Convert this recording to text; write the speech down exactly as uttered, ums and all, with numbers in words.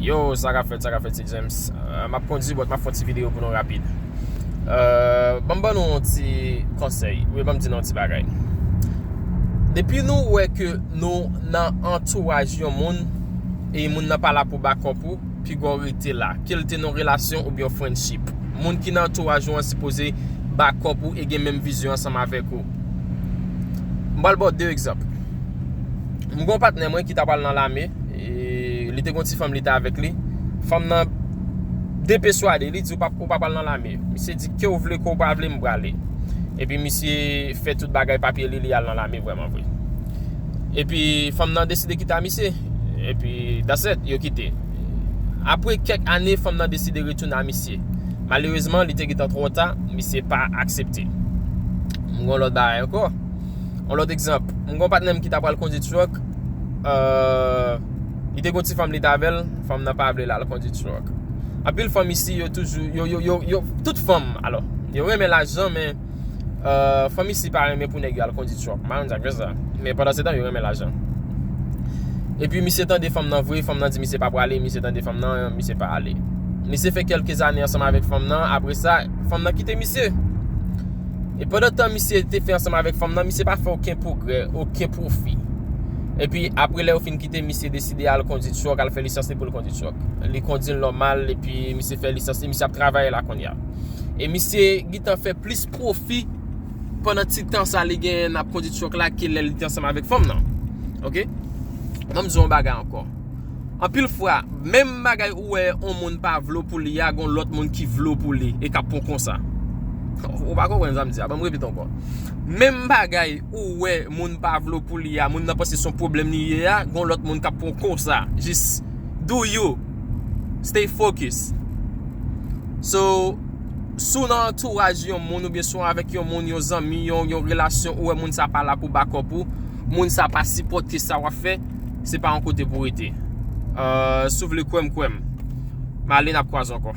Yo, sa k ap fèt, sa k ap fèt, se James. Euh, m ap kondi, but m ap fè yon ti videyo pou nou rapid. Euh, ban m ban nou yon ti konsèy. Wi, ban m di nou yon ti bagay. Depi nou wè ke nou nan antouraj yon moun, e moun nan pa la pou backup ou, piga w rete la. Ke l te nan relasyon oubyen friendship. Moun ki nan antouraj ou an sipoze backup ou e gen menm vizyon ansanm avèk ou. M pral ba w de egzanp. M gen yon patnè mwen ki ta pral nan lame, e li te gen yon ti fanm li te avèk li. Fanm nan depeswade, li di, "Ou pa, ou pa pral nan lame." Misye di, "Ke w vle, ke w pa vle, m prale." Epi misye fè tout bagay papye li, li al nan lame vrèman vre. Epi fanm nan deside kite a misye. Epi that's it, yo kite. Apre kèk ane, fanm nan deside retounen a misye. Malerezman, li te gentan twò ta, misye pa aksepte. M gen yon lòt bagay ankò. Yon lòt egzanp, m gen yon patnè m ki ta pral kondi truck. Euh, li te gen yon ti fanm li t avè l, fanm nan pa vle l al kondi truck. Anpil fanm isi, yo toujou, yo, yo, yo, yo, tout fanm, alò, yo renmen lajan, men euh, fanm isi pa renmen pou nèg yo al kondi truck. M pa konn sa k fè sa. Men pandan se tan, yo renmen lajan. Epi misye tande fanm nan vre, fanm nan di misye pa prale, misye tande fanm nan, misye pa ale. Misye fè kèlke zane ansanm avèk fanm nan, apre sa, fanm nan kite misye. E pandan tan misye te fè ansanm avèk fanm nan, misye pa fè okenn pwogrè, okenn pwofi. Epi apre lè yo fin kite misye deside al kondi truck, al fè lisans li pou l kondi truck. Li kondi l nòmal, epi misye fè lisans li, misye ap travay la kounye a. E misye gentan fè plis pwofi pandan ti tan sa li genyen n ap kondi truck la ke lè li te ansanm avèk fanm nan. Oke? Ban m di w yon bagay ankò. Anpil fwa, menm bagay ou wè yon moun pa vle w pou li a, gon lòt moun ki vle w pou li e k ap pran w konsa. Ou pa konprann sa m di a, ban m repete ankò. Menm bagay ou wè moun pa vle w pou li a, moun nan panse se yon pwoblèm li ye a, gon lòt moun k ap pran w konsa. Jis do you. Stay focus. So, si w nan antouraj yon moun oubyen si w avèk yon moun, yon zanmi, yon, yon relasyon, ou wè moun sa pa la pou backup ou, moun sa pa sipòte sa w ap fè, se pa yon kote pou w rete. Euh, si w vle kwè m, kwè m. M ale, n ap kwaze ankò.